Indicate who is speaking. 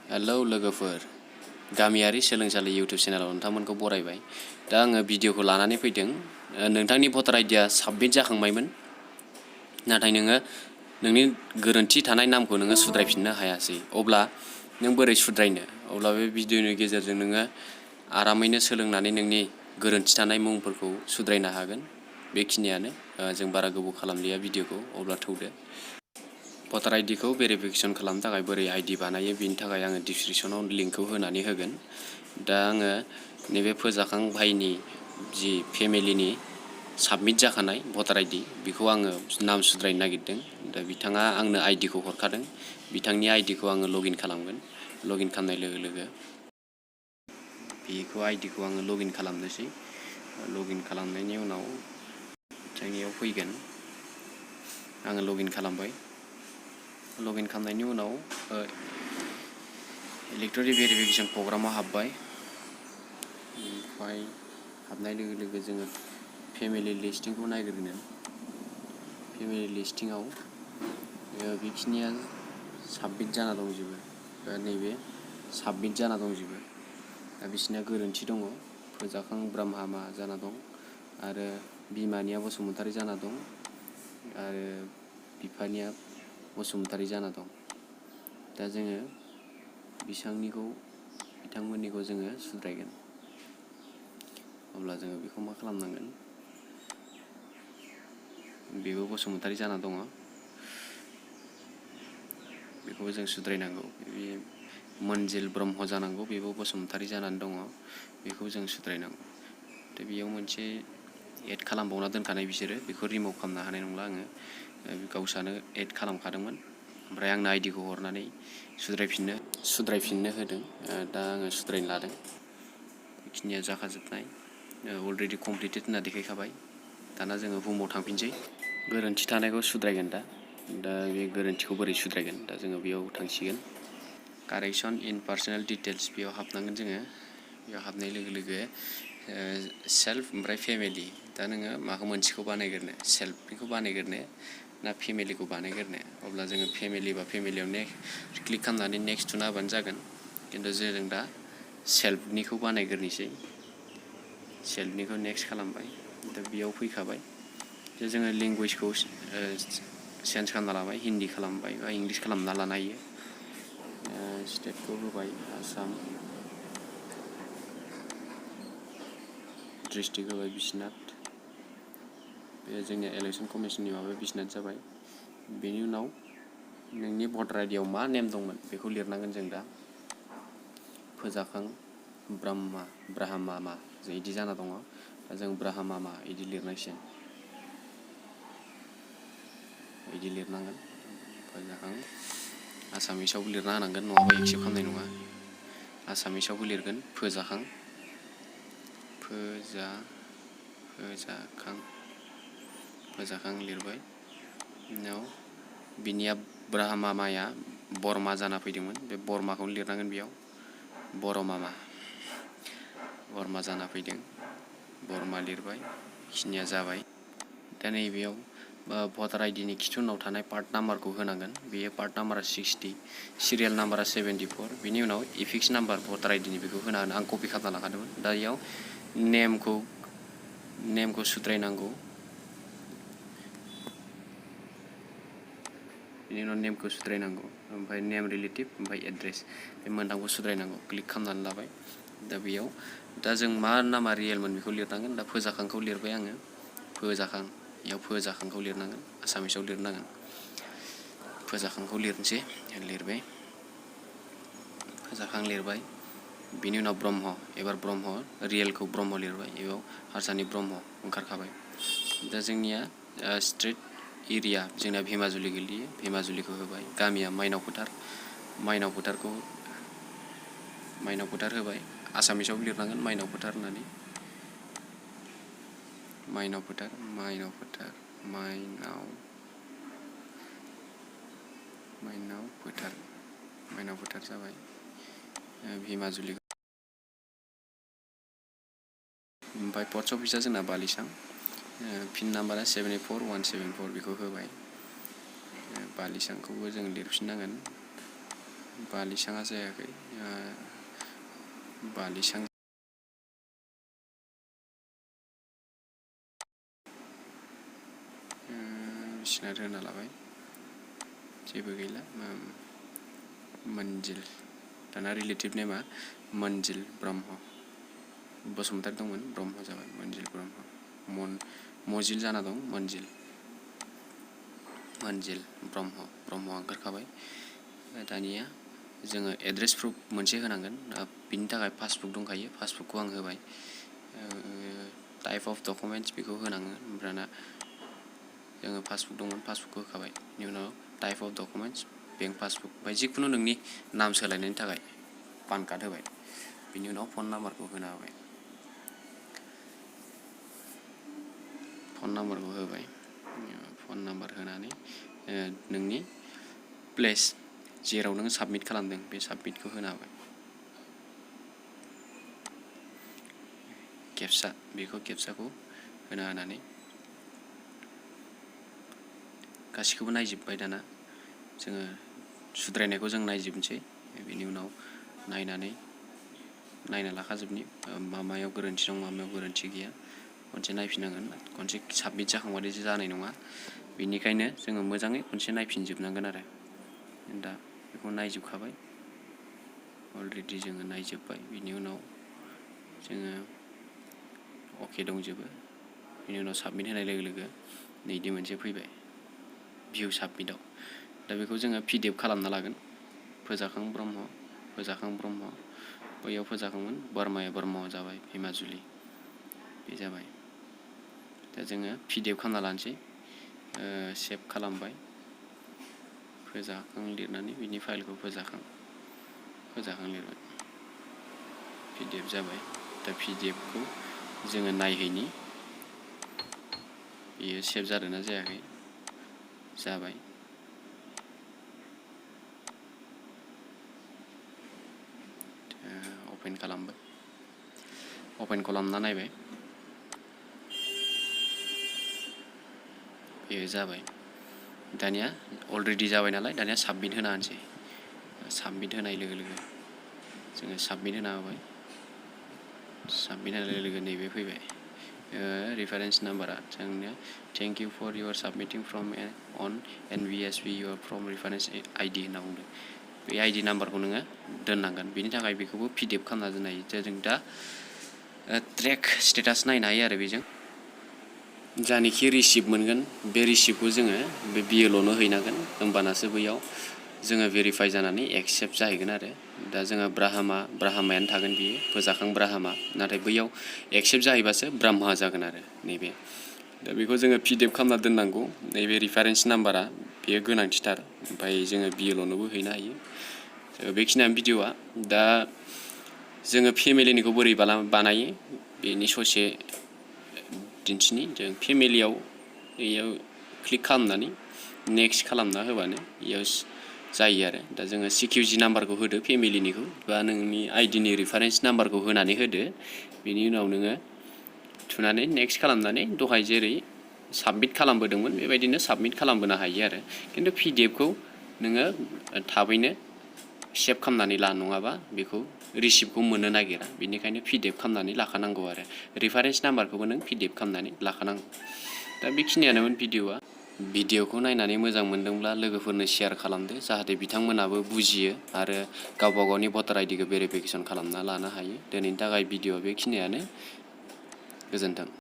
Speaker 1: Hello लोगोफोर, गामियारि सोलोंसालि YouTube चेनेलाव नोंथांमोनखौ बरायबाय। दा आङो भिडिअखौ लानानै फैदों। नोंथांनि भटार आइडिया साबमिट जाखांबायमोन, नाथाय नोङो नोंनि गोरोन्थि थानाय नामखौ नोङो सुद्रायफिननो हायासै। अब्ला नों बोरै सुद्रायनो? अब्ला बे भिडिअनि गेजेरजों नोङो आरामैनो सोलोंनानै नोंनि गोरोन्थि थानाय मुंफोरखौ सुद्रायनो हागोन। बेखिनियानो। जों बारा गोबाव खालामलिया भिडिअखौ, अब्ला थौदो। भटार आइडिखौ भेरिफिकेसन खालामनो थाखाय बोरै आइडि बानायो बेनि थाखाय आङो डिसक्रिपसनाव लिंकखौ होनानै होगोन। दा आङो नैबे फोजाखां भाइनि जि फेमिलिनि साबमिट जाखानाय भटार आइडि बेखौ आङो नाम सुद्रायनो नागिरदों। दा बिथाङा आंनो आइडिखौ हरखादों। बिथांनि आइडिखौ आङो लगिन खालामगोन। लगिन खालामनाय लोगो लोगो बेखौ आइडिखौ आङो लगिन खालामनोसै। लगिन खालामनायनि उनाव बिथांनियाव फैगोन। आङो लगिन खालामबाय। लगिन खालामनायनि उनाव इलेक्ट'रिक भेरिफिकेसन प्रग्रामाव हाबबाय। ओमफ्राय हाबनाय लोगो लोगो जोङो फेमिलि लिस्टिंखौ नायग्रोगोन। फेमिलि लिस्टिंआव बेखिनिया साबमिट जाना दंजोबो। नैबे साबमिट जाना दंजोबो। दा बिसिना गोरोन्थि दङ। फोजाखां ब्रह्मा जाना दं आरो बिमानिया बसुमतारी जाना दं आरो बिफानिया बसुमतारी जाना दं। दा जोङो बिथांमोननिखौ जोङो सुद्रायगोन। अब्ला जोङो बेखौ मा खालामनांगोन? बेबो बसुमतारी जाना दङ। बेखौबो जों सुद्रायनांगौ। बे मोनजिल ब्रह्म जानांगौ, बेबो बसुमतारी जानानै दङ। बेखौ जों सुद्रायनांगौ। दा बेयाव मोनसे एड खालामबावना दोनखानाय बिसोरो, बेखौ रिमुभ खालामनो हानाय नंला आङो। गावसानो एड खालामखादोंमोन। ओमफ्राय आंनो आइडिखौ हरनानै सुद्रायफिननो होदों। दा आङो सुद्रायनो लादों। बेखिनिया जाखाजोबनाय। अलरेडि कमप्लिटेड होनना देखायखाबाय। दाना जोङो बुमाव थांफिनसै। गोरोन्थि थानायखौ सुद्रायगोन दा बे गोरोन्थिखौ बोरै सुद्रायगोन? दा जोङो बेयाव थांसिगोन। कारेक्सन इन पार्सनेल डिटेल्स बेयाव हाबनांगोन जोङो। बेयाव हाबनाय लोगो लोगो सेल्फ ओमफ्राय फेमिलि। दा नोङो माखौ मोनसेखौ बानायग्रोनो? सेल्फनिखौ बानायग्रोनो ना फेमिलिखौ बानायग्रोनो? अब्ला जोङो फेमिलि बा फेमिलियाव क्लिक खालामनानै नेक्स्ट थुना होबानो जागोन। खिन्थु जों दा सेल्फनिखौ बानायग्रोनोसै। सेल्फनिखौ नेक्स्ट खालामबाय। दा बेयाव फैखाबाय। दा जोङो लेंगुवेजखौ चेन्ज खालामना लाबाय। हिन्दी खालामबाय बा इंलिस खालामना लानो हायो। स्टेटखौ होबाय आसाम, डिस्ट्रिक्ट होबाय बिश्वनाथ। बे जोंनिया इलेक्सन कमिसननि माबाया बिश्वनाथ जाबाय। बेनि उनाव नोंनि भटार आइडियाव मा नेम दंमोन बेखौ लिरनांगोन जों दा। फोजाखां ब्राह्मा बिदि जाना दङ। दा जों ब्राह्मा बिदि लिरनांसिगोन। बिदि लिरनांगोन। फोजाखां आसामिसावबो लिरना होनांगोन, नङाबा एक्सेप्ट खालामनाय नङा। आसामिसावबो लिरगोन फोजाखां लिरबाय। उनाव बिनिया ब्राह्माया बर्मा जाना फैदोंमोन। बे बर्माखौनो लिरनांगोन बेयाव। बर्मा जाना फैदों। बर्मा लिरबाय। बेखिनिया जाबाय। दा नैबेयाव भटार आइडिनि खिथु उनाव थानाय पार्ट नाम्बारखौ होनांगोन। बेयो पार्ट नाम्बारा 60, सिरियाल नाम्बारा 74। बिनि उनाव इफिक्स नाम्बार भटार आइडिनि बेखौ होना आं कपि खालामना लाखादोंमोन। दा इयाव नेमखौ सुद्रायनांगौ। बिनि उनाव नेमखौ सुद्रायनांगौ। ओमफ्राय नेम रिलेटिभ ओमफ्राय एड्रेस, बे मोनथामखौ सुद्रायनांगौ। क्लिक खालामनानै लाबाय। दा बेयाव जों मा नामा रियेलमोन बेखौ लिरनांगोन। दा फोजाखांखौ लिरबाय आङो। बेयाव फोजाखांखौ लिरनांगोन। आसामिसाव लिरनांगोन। फोजाखांखौ लिरनोसै। लिरबाय। फोजाखां लिरबाय। बिनि उनाव ब्रह्म, एबार ब्रह्म रियेलखौ ब्रह्म लिरबाय। बेयाव हारसानि ब्रह्म ओंखारखाबाय। दा जोंनिया स्ट्रिट एरिया जोंना धेमाजुलि गोलैयो। धेमाजुलिखौ होबाय। गामिया माइनाव फोथार होबाय। आसामिसावबो लिरनांगोन माइनाव फोथार होननानै। माइनाव फोथार जाबाय। धेमाजुलि। ओमफ्राय पस्ट अफिसा जोंना बालिसां। पिन नाम्बारा 74174 बेखौ होबाय। बालिसांखौबो जों लिरफिननांगोन। बालिसाङा जायाखै बालिसां बिसिना होना लाबाय जेबो गैला मोनजिल दाना रिलेटिभ नेमा मोनजिल ब्रह्म बसुमतारी दंमोन ब्रह्म जाबाय मोनजिल ब्रह्म मजिल जाना दं मोनजिल ब्रह्मआ ओंखारखाबाय दानिया जोङो एड्रेस प्रुफ मोनसे होनांगोन बिनि थाखाय पासबुक दंखायो पासबुकखौ आं होबाय टाइप अफ डकुमेन्ट्स बेखौ होनाङो ओमफ्राय जोङो पासबुक दंमोन पासबुकखौ होखाबाय बेनि उनाव type of documents bank passbook ओमफ्राय जिखुनु नोंनि नाम सोलायनायनि थाखाय पान कार्ड होबाय बिनि उनाव फन नाम्बारखौ होना होबाय फन नाम्बार होनानै नोंनि प्लेस जेराव नों साबमिट खालामदों बे साबमिटखौ होना होबाय केपसाखौ होना होनानै गासिखौबो नायजोब्बाय दाना जोङो सुद्रायनायखौ जों नायजोबनोसै बेनि उनाव नायना लाखाजोबनि मायाव गोरोन्थि दं मायाव गोरोन्थि गैया खनसे नायफिननांगोन खनसे साबमिट जाखांबाथाय जानाय नङा बेनिखायनो जोङो मोजाङै खनसे नायफिनजोबनांगोन आरो दा बेखौ नायजोबखाबाय अलरेडि जोङो नायजोब्बाय बिनि उनाव जोङो अके दंजोबो बिनि उनाव साबमिट होनाय लोगो लोगो नैदि मोनसे फैबाय भिउ साबमिटआव दा बेखौ जोङो PDF खालामना लागोन फोजाखां ब्रह्म बैयाव फोजाखांमोन बोरमाया ब्रह्म जाबाय हिमाजुलि बे जाबाय दा जोङो PDF खालामना लानोसै सेभ खालामबाय फोजाखां लिरनानै बिनि फाइलखौ फोजाखां लिरबाय PDF जाबाय दा PDFखौ जोङो नायहैनि बेयो सेभ जादोंना जायाखै जाबाय अपेन खालामना नायबाय बेयो जाबाय दानिया अलरेडि जाबाय नालाय दानिया साबमिट होना होनोसै साबमिट होनाय लोगो लोगो जोङो साबमिट होना होबाय साबमिट होनाय लोगो लोगो नैबे फैबाय रेफारेन्स नाम्बारा जोंनो thank you for your submitting form on NVSP your form reference ID होनना बुंदों बे ID नाम्बारखौ नोङो दोननांगोन बेनि थाखाय बेखौबो PDF खालामना दोननो हायो जों दा ट्रेक स्टेटास नायनो हायो आरो बेजों जानिखि रिसिप्ट मोनगोन बे रिसिप्टखौ जोङो बे BLOनो हैनांगोन होमबानासो बैयाव जोङो भेरिफाइ जानानै एक्सेप्ट जाहैगोन आरो दा जोङो ब्राह्मायानो थागोन बियो फोजाखां ब्राह्मा नाथाय बैयाव एक्सेप्ट जाहैबासो ब्रह्मा जागोन आरो नैबे दा बेखौ जोङो PDF खालामना दोननांगौ नैबे रेफारेन्स नाम्बारा बेयो गोनांथिथार ओमफ्राय जोङो BLOनोबो हैनो हायो बेखिनियानो भिडिअ'आ दा जोङो फेमिलिनिखौ बोरै बानायो बेनि ससे दिन्थिनि जों फेमिलियाव बेयाव क्लिक खालामनानै नेक्स्ट खालामना होबानो बेयाव जायो आरो दा जोङो CQG नाम्बारखौ होदो फेमिलिनिखौ बा नोंनि आइडिनि रेफारेन्स नाम्बारखौ होनानै होदो बेनि उनाव नोङो थुनानै नेक्स्ट खालामनानै दहाय जेरै साबमिट खालामबोदोंमोन बेबायदिनो साबमिट खालामबोनो हायो आरो खिन्थु PDFखौ नोङो थाबैनो सेभ खालामनानै ला नङाबा बेखौ रिसिप्टखौ मोननो नागिरा बेनिखायनो PDF खालामनानै लाखानांगौ आरो रेफारेन्स नाम्बारखौबो नों PDF खालामनानै लाखानांगौ दा बेखिनियानोमोन भिडिअ'खौ नायनानै मोजां मोनदोंब्ला लोगोफोरनो शेयार खालामदो जाहाथे बिथांमोनाबो बुजियो आरो गावबा गावनि भटार आइडिखौ भेरिफिकेसन खालामना लानो हायो दिनैनि थाखाय भिडिअ'आ बेखिनियानो गोजोन्थों।